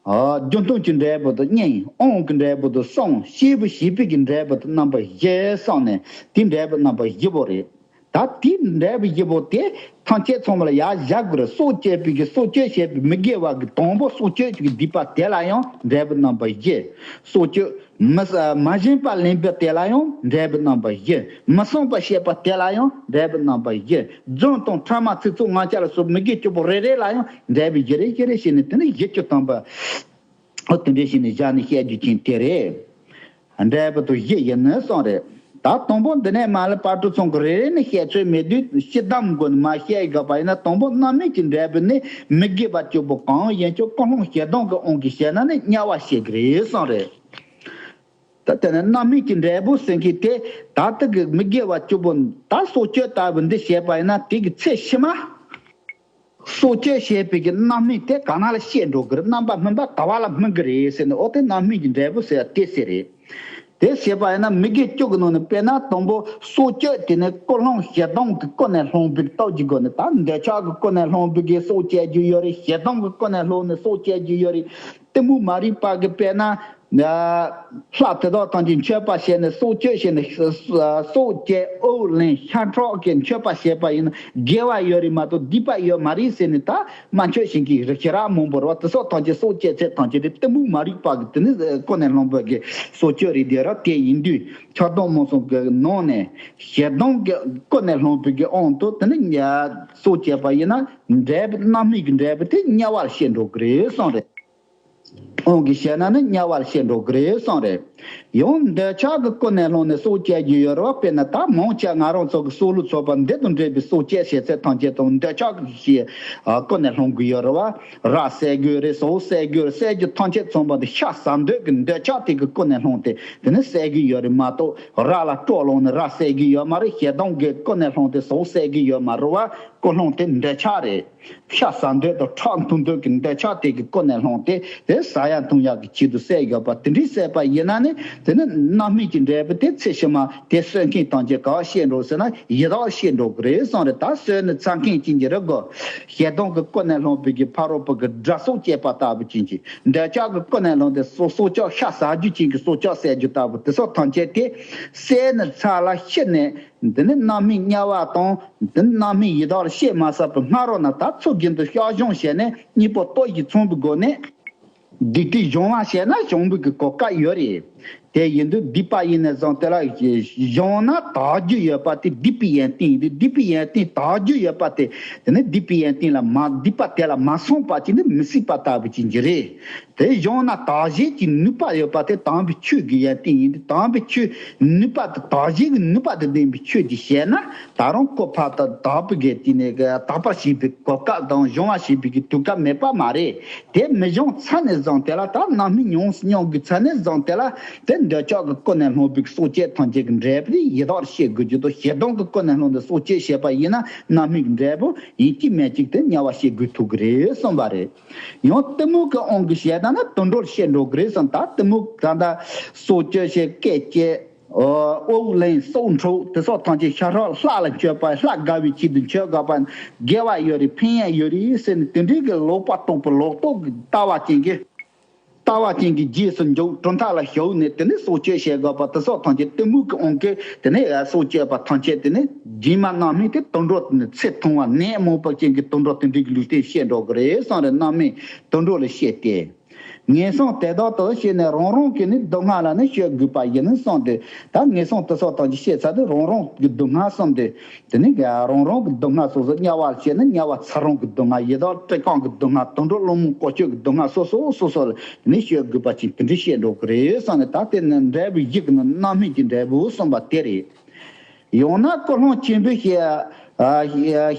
ཨ། རྒྱུ་མཐུན་གྱི་འབྲས་བུ་དང་གཉིས། དབང་གི་འབྲས་བུ་དང་གསུམ། སྐྱེས་བུ་བྱེད་པའི་གི་འབྲས་བུ་དང་རྣམ་པ་བཞི་གསུངས་ནས་དེ་འབྲས་བུ་རྣམ་པ་བཞི་པོ་རེད། ད་དེའི་འབྲས་བུ་བཞི་པོ་དེ་ཐམས་ཅད་ཚང་མ་ལ་ཡར་བཞག་དགོས་རེད། སྲོག་གཅོད་པའི་གི་སྲོག་གཅོད་བྱེད་པའི་མི་དགེ་བ་གི་དང་པོ་སྲོག་གཅོད་ཀྱི་སྡིག་པ་དེ་ལ་ཡང་འབྲས་བུ་རྣམ་པ་བཞི། སྲོག་གཅོད་མི་ས་མ་བཞིན་པ་ལེན་པ་དེ་ལ་ཡང་འབྲས་བུ་རྣམ་པ་བཞི། མི་བསྲུང་བ་བྱེད་པ་དེ་ལ་ཡང་འབྲས་བུ་རྣམ་པ་བཞི། རྫུན་དང་ཕྲ་མ་ཚིག་རྩུབ་ངན་སྤྱོད་ལ་སོགས་མི་དགེ་བཅུ་པོ་རེ་རེ་ལ་ཡང་འབྲས་བུ་བཞི་རེ་བཞི་རེ་བྱས་ནས་དེ་ནི་བཞི་བཅུ་ཐམ་པ། ཨོ་དེ་འདྲ་བྱས་ནས་བཞག་ནས་བཤད་རྒྱུ་ཅན་དེ་རེད། འབྲས་བུ་དང་བཞི་ཡིན་ནི་གསུངས་རེད། ད་དང་པོ་འདི་ནས་མར་ལ་དཔལ་སྤྲུལ་ཚང་གི་རེ་རེ་ནས་བཤད་ཚོད་མེད་དུས་སྤྱི་དམ་སྒོ་ནས་མར་བཤད་དགོས་པ་ཡིན་ན། དང་པོ་རྣམ་སྨིན་གྱི་འབྲས་བུ་ནི་མི་དགེ་བ་བཅུ་པོ་གང་ཡིན་ཀྱང་ཀུན་སློང་ཞེ་སྡང་གི་དབང་གིས་བྱས་ན་ནི་དམྱལ་བར་སྐྱེ་གི་རེད་གསུངས་རེད། ད་དེ་ནས་རྣམ་སྨིན་གྱི་འབྲས་བུ་ཟེར་མཁན་དེ་ད་ལྟ་གི་མི་དགེ་བ་བཅུ་པོ་ད་སྲོག་གཅོད་ལྟ་བུ་འདི་བྱས་པ་ཡིན་ན། དེ་གི་ཚེ་ཕྱི་མ་སྲོག་གཅོད་བྱས་པའི་གི་རྣམ་སྨིན་དེ་ག་ན་ལ་སྐྱེ་འགྲོ་གི་རེད། རྣམ་པ་སྨིན་པ་ག་བ་ལ་སྨིན་གི་རེད་ཟེར་ནས། འོ་དེ་རྣམ་སྨིན་གྱི་འབྲས་བུ་ཟེར་བ་དེ་ཟེར་རེད། དེ་བྱས་པ་ཡིན་ན་མི་དགེ་བཅུ་གི་ནང་ནས་དཔེར་ན་དང་པོ་སྲོག་གཅོད་དེ་ནི་ཀུན་སློང་ཞེ་སྡང་གི་ཀུན་ནས་སློང་བའི་སྟོབས་ཀྱི་སྒོ་ནས། ད་འདོད་ཆགས་ཀྱི་ཀུན་ནས་སློང་བའི་གི་སྲོག་གཅོད་རྒྱུ་ཡོད་རེད། ཞེ་སྡང་གི་ཀུན་ནས་སློང་ནས་སྲོག་གཅོད་རྒྱུ་ཡོད་རེད། གཏི་མུག་མ་རིག་པ་གི་དཔེར་ན། ལྷ་དེ་དག་ཐམས་ཅད་མཆོད་པ་བྱས་ནས་སྲོག་གཅོད་བྱས་ནས་སྲོག་བཅད་དབུགས་ལེན་ཤ་ཁྲག་གི་མཆོད་པ་བྱས་པ་ཡིན་ན་དགེ་བ་ཡོད་རེད་མ་གཏོགས་སྡིག་པ་ཡོད་མ་རེད་ཟེར་ནས། ད་དམན་ཆོས་བྱེད་མཁན་རི་ཁྱི་ར་མང་པོ་རེད་བ། དེ་སོགས་ཐམས་ཅད་སྲོག་བཅད་ཚད་ཐམས་ཅད་དེ་གཏི་མུག་མ་རིག་པ་གི་དེ་ནི་ཀུན་ནས་སློང་བའི་གི་སྲོག་གཅོད་རེད། དེ་ར་དེ་ཡིན་དུས་ཆགས་སྡང་རྨོངས་གསུམ་གི་ནང་ནས་ཞེ་སྡང་གི་ཀུན་ནས་སློང་བའི་གི་དབང་དུ་དེ་ནི་སྲོག་བཅད་པ་ཡིན་ན་འབྲས་བུ་རྣམ་སྨིན་གྱི་འབྲས་བུ་དེ་དམྱལ་བར་སྐྱེ་འགྲོ་གི་རེད་གསུངས་རེད། དབང་གིས་བྱས་ན་ནི་དམྱལ་བར་སྐྱེ་འགྲོ་གི་རེད་གསུངས་རེད། ཡང་འདོད་ཆགས་ཀྱི་ཀུན་ནས་སློང་ནས་སྲོག་བཅད་རྒྱུ་ཡོད་རེད་བ། དཔེར་ན་ད་མང་ཆེ་ང་རང་ཚོ་གི་སྲོག་བླུ་ཚོགས་པ་འདི་དང་འབྲེལ་བའི་སྲོག་བཅད་བྱེད་ཚད་ཐམས་ཅད་དང་འདོད་ཆགས་ཀྱི་ཀུན་ནས་སློང་གི་ཡོད་རེད་བ། ར་བསད་དགོས་རེད། ཟོག་བསད་དགོས་རེད། བསད་རྒྱུ་ཐམས་ཅད་ཚང་མ་དེ་ཤ་ཟ་འདོད་ཀྱི་འདོད་ཆགས་དེ་གི་ཀུན་ནས་སློང་སྟེ་དེ་ནི་བསད་གི་ཡོད་རེད་མ་གཏོགས། ར་ལ་སྲོག་བླུ་ནས་ར་བསད་གི་ཡོད་མ་རེད། ཞེ་སྡང་གི་ཀུན་ནས་སློང་སྟེ་ཟོག་བསད་གི་ཡོད་མ་རེད་བ། ཀུན་སློང་དེ་འདོད་ཆགས་རེད། ཤ་ཟ་འདོད་དང་ཁྲག་འཐུང་འདོད་ཀྱི་འདོད་ཆགས་དེ་གི་ཀུན་ནས་སློང་སྟེ་དེ་ཟ་ཡ་འཐུང་ཡ་གི་ཆེད་དུ་བསད་ཡོད་པ་དེ་འདྲའི་བསད་པ་ཡིན་ན་ནི་དེ་ནི་རྣམ་སྨིན་གྱི་འབྲས་བུ་དེ་ཚེ་ཕྱི་མ་དེ་གསོད་མཁན་ཐམས་ཅད་ག་བ་སྐྱེ་འགྲོ་ཟེར་ན་ཡི་དྭགས་སྐྱེ་འགྲོ་གི་རེད་གསུངས་རེད། ད་གསོད་ནི་ཚར་མཁན་ཅན་གྱི་རིགས་གོ། ཞེ་སྡང་གི་ཀུན་ནས་སློང་བའི་གི་ཕ་རོལ་པོ་གི་དགྲ་སྲོག་བཅད་པ་ལྟ་བུ་ཅན་གྱི་འདོད་ཆགས་ཀྱི་ཀུན་ནས་སློང་སྟེ་སྲོག་སྲོག་ཆགས་ཤ་ཟ་རྒྱུ་ཅན་གྱི་སྲོག་ཆགས་བསད་རྒྱུ་ལྟ་བུ་དེ་སོགས་ཐམས་ཅད་དེ་བསད་ནི་ཚར་ལ་ཤི་ནས། འདི་ནི་རྣམ་སྨིན་དམྱལ་བ་དང་འདི་ནི་རྣམ་སྨིན་ཡི་དྭགས་ལ་སྐྱེ་མ་བསགས་པའི་སྔ་རོལ་ན་ད་ཚུལ་བཞིན་དུ་བཤགས་སྦྱོང་བྱས་ནས་གཉེན་པོ་ལྟོ་ཡིས་ཚིམ་པའི་སྒོ་ནས། སྡིག་སྒྲིབ་སྦྱོང་བ་བྱས་ན་སྦྱོང་བའི་གི་གོ་སྐབས་ཡོད་རེད། དེ་ཡིན་དུས་སྡིག་པ་ཡིན་ནས་བཟུང་དེ་ལ་སྦྱོང་ན་དག་རྒྱུ་ཡོད་པ་དེ་སྡིག་པའི་ཡོན་ཏན་ཡིན་དུས་སྡིག་པའི་ཡོན་ཏན་དག་རྒྱུ་ཡོད་པ་དེ་དེ་ནི་སྡིག་པའི་ཡོན་ཏན་ལ་མ་སྡིག་པ་དེ་ལ་མ་སོང་བ་ཅིག་ནི་མི་སྲིད་པ་ལྟ་བུ་ཅིག་འགྱུར་རེད། དེ་སྦྱོང་ན་དག་བྱེད་ཀྱི་ནུས་པ་ཡོད་པ་དེ་དམ་པའི་ཆོས་ཀྱི་ཡོན་ཏན་ཡིན་ཏེ། དམ་པའི་ཆོས་ནུས་པ་དེ་དག་བྱེད་ཀྱི་ནུས་པ་དང་ལྡན་པའི་ཆོས་ཀྱི་བྱས་ན་ད་རུང་ཁོ་ཕར་དང་དག་པའི་གི་དེ་ནས་གི་དག་པར་བྱེད་པའི་གོ་སྐབས་དང་སྦྱོང་བ་བྱེད་པའི་གི་དུས་སྐབས་མེད་པ་མ་རེད། དེ་མི་སྦྱོང་ཚར་ནས་བཟུང་དེ་ལ་ད་རྣམ་སྨིན་མྱོང་མྱོང་དགོས་ཚར་ནས་བཟུང་དེ་ལ་དེ་འདོད་ཆགས་ཀྱི་ཀུན་ནས་སློང་བའི་གི་སྲོག་བཅད་ཐམས་ཅད་ཀྱི་འབྲས་བུ་དེ་ཡི་དྭགས་ལ་སྐྱེ་དགོས་རྒྱུ་དང་། ཞེ་སྡང་གི་ཀུན་ནས་སློང་དུ་སྲོག་བཅད་བྱས་པ་ཡིན་ན་རྣམ་སྨིན་གྱི་འབྲས་བུ་ཡིན་གཅིག་མིན་གཅིག་དེ་དམྱལ་བ་སྐྱེ་དགོས་ཐུག་གི་རེད་གསུངས་པ་རེད། ཡང་གཏི་མུག་གི་དབང་གིས་བྱས་ན་ནི་དུད་འགྲོར་སྐྱེ་འགྲོ་གི་རེད་གསུངས། ད་གཏི་མུག་ད་ལྟ་སྲོག་གཅོད་བྱེད། སྐེ་བཅད། དབུགས་ལེན། སྲོག་འཕྲོག་དེ་སོགས་ཐམས་ཅད། ཤ་ཁྲག་ལྷ་ལ་མཆོད་པ། ལྷ་དགའ་བའི་ཆེད་དུ་མཆོད་དགོས་པ། དགེ་བ་ཡོད་རེད། ཕན་ཡོན་ཡོད་རེད་ཟེར་ནས་དེ་འདྲའི་གི་ལོག་པ་རྟོག་པའི་ལོག་རྟོག་གི་ལྟ་བ་ཅན་གྱི་ལྟ་བ་ཅན་གྱི་རྗེས་སུ་འཇུག་གྲུབ་མཐའ་ལ་ཞུགས་ནས་དེ་ནས་སྲོག་གཅོད་བྱེད་དགོས་པ་དེ་སོགས་ཐམས་ཅད་གཏི་མུག་གི་དབང་གིས་དེ་ནས་སྲོག་གཅོད་པ་ཐམས་ཅད་དེ་ནས་རྗེས་མ་རྣམ་སྨིན་དེ་དུད་འགྲོ་དེ་ནས་ཚེ་ཐུང་བ་ནད་མང་པོ་ཅན་གྱི་དུད་འགྲོ་དེ་འདྲའི་གི་ལུས་རྟེན་བྱེད་འགྲོ་གི་རེད་གསུངས་རེད། རྣམ་སྨིན་དུད་འགྲོ་ལ་སྐྱེས་ཏེ། ངན་སོང་དེ་དག་ཏུ་བྱས་ནས་རང་རང་གི་ནི་སྡུག་བསྔལ་ལ་ནི་སྤྱོད་དགོས་པ་ཡིན་གསུངས་ཏེ། ད་ངན་སོང་དེ་སོགས་ཐམས་ཅད་བཤད་ཚར་དུས་རང་རང་གི་སྡུག་བསྔལ་གསུངས་ཏེ། དེ་ནི་རང་རང་གི་སྡུག་བསྔལ་སོ་སོ་དམྱལ་བར་བྱས་ནས་དམྱལ་བ་ཚེ་རིང་གི་སྡུག་བསྔལ། ཡི་དྭགས་བཀྲེས་སྐོམ་གྱི་སྡུག་བསྔལ། དུད་འགྲོ་རླུང་རྨོངས་ཀོ་ཆོད་ཀྱི་སྡུག་བསྔལ། སོ་སོ་སོ་སོ་ལ་ནི་སྤྱོད་དགོས་པ་ཅིག་དེ་འདྲ་བཤད་འགྲོ་གི་རེད་གསུངས་ནས། ད་དེ་ནི་འབྲས་བུ་བཞི་གི་ནི་རྣམ་སྨིན་གྱི་འབྲས་བུ་གསུངས་པ་དེ་རེད། ཡང་ན་ཀུན་སློང་ཆེན་པོའི་ཞེས་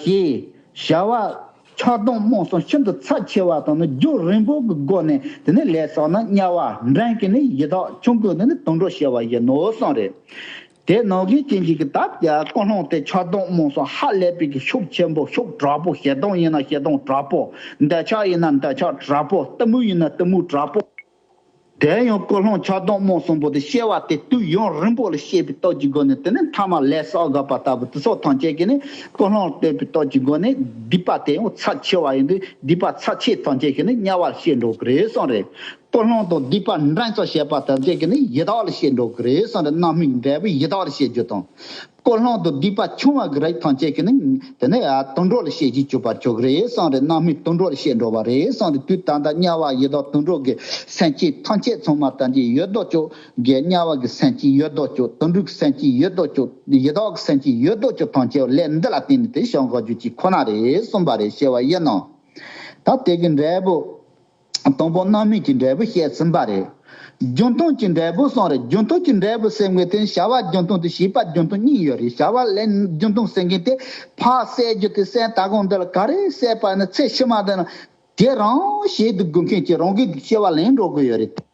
ཞེས་བྱ་བ་ཆགས་སྡང་རྨོངས་གསུམ་ཤིན་ཏུ་ཚབས་ཆེ་བ་དང་ནི་རྒྱུན་རིང་པོ་གི་སྒོ་ནས་དེ་ནི་ལས་བསགས་ན་དམྱལ་བ་འདྲེན་གྱི་ནི་ཡི་དྭགས་ཆུང་ཀུན་ནི་དུད་འགྲོ་བྱེད་པ་ཡིན་ནོ་གསུངས་རེད། དེ་ནང་བཞིན་ཅན་གྱི་ད་ཀུན་སློང་དེ་ཆགས་སྡང་རྨོངས་གསུམ་ཧ་ལས་པའི་གི་ཤུགས་ཆེན་པོ། ཤུགས་དྲག་པོ། ཞེ་སྡང་ཡིན་ན་ཞེ་སྡང་དྲག་པོ། འདོད་ཆགས་ཡིན་ན་འདོད་ཆགས་དྲག་པོ། གཏི་མུག་ཡིན་ན་གཏི་མུག་དྲག་པོ། དེ་ཡང་ཀུན་སློང་ཆགས་སྡང་རྨོངས་གསུམ་པོ་དེ་སྐྱེ་བ་དེ་དུས་ཡུན་རིང་པོ་ལ་སྐྱེས་པའི་སྟོབས་ཀྱི་སྒོ་ནས། དེ་ནི་མཐའ་མ་ལས་བསགས་དགོས་པ་ལྟ་བུ་དེ་སོགས་ཐམས་ཅད་ཀྱིས་ནི་ཀུན་སློང་བརྟན་པའི་སྟོབས་ཀྱི་སྒོ་ནས་སྡིག་པ་དེ་ཡང་ཚབས་ཆེ་བ་ཡིན་དུས། སྡིག་པ་ཚབས་ཆེ་ཐམས་ཅད་ཀྱིས་ནི་དམྱལ་བར་སྐྱེ་འགྲོ་གི་རེད་གསུངས་རེད། ཀུན་སློང་དང་སྡིག་པ་འདྲེན་ཙམ་བྱས་པ་ཐམས་ཅད་ཀྱིས་ནི་ཡི་དྭགས་ལ་སྐྱེ་འགྲོ་གི་རེད་གསུངས་རེད། རྣམ་སྨིན་འབྲས་བུ་ཡི་དྭགས་ལ་སྐྱེ་རྒྱུ་དང་། ཀུན་སློང་དང་སྡིག་པ་ཆུང་བ་གི་རིགས་ཐམས་ཅད་ཀྱིས་ནི་དེ་ནི་དུད་འགྲོ་ལ་སྐྱེ་གཞི་གྱུར་པར་གྱུར་གི་རེད་གསུངས་རེད། རྣམ་སྨིན་དུད་འགྲོ་ལ་སྐྱེ་འགྲོ་བ་རེད་གསུངས་རེད། དུས་ད་ལྟ་དམྱལ་བ་ཡི་དྭགས་དུད་འགྲོ་གི་སེམས་ཅན་ཐམས་ཅད་ཚང་མ་ཐམས་ཅད་ཡོད་དོ་ཅོག་གི། དམྱལ་བ་གི་སེམས་ཅན་ཡོད་དོ་ཅོག། དུད་འགྲོ་གི་སེམས་ཅན་ཡོད་དོ་ཅོག། ཡི་དྭགས་ཀྱི་སེམས་ཅན་ཡོད་དོ་ཅོག་ཐམས་ཅད་ལས་འདི་ལ་བརྟེན་ནས་དེ་བྱུང་དགོས་རྒྱུ་ཅིག་ཁོ་ན་རེད་གསུངས་པ་རེད། ཞེས་པ་ཡིན་ནོ། ད་དེ་གི་འབྲས་བུ། དང་པོ་རྣམ་སྨིན་གྱི་འབྲས་བུ་བཤད་ཟིན་པ་རེད། རྒྱུན་མཐུན་གྱི་འབྲས་བུ་གསུངས་རེད། རྒྱུན་མཐུན་གྱི་འབྲས་བུ་ཟེར་མཁན་དེ་བྱ་བ་རྒྱུན་མཐུན་དང་བྱེད་པ་རྒྱུན་མཐུན་གཉིས་ཡོད་རེད། བྱ་བ་ལས་རྒྱུན་མཐུན་ཟེར་མཁན་དེ་ཕར་བསད་རྒྱུ་དེ་བསད། ད་གོང་འདི་ལ་ག་རེ་བསད་པ་ཡིན་ན་ཚེ་ཕྱི་མ་འདི་ན་དེ་རང་བྱེད་དུ་དགོས་མཁན་གྱི་རང་གི་སྐྱེ་བ་ལེན་འགྲོ་དགོས་ཡོད་རེད།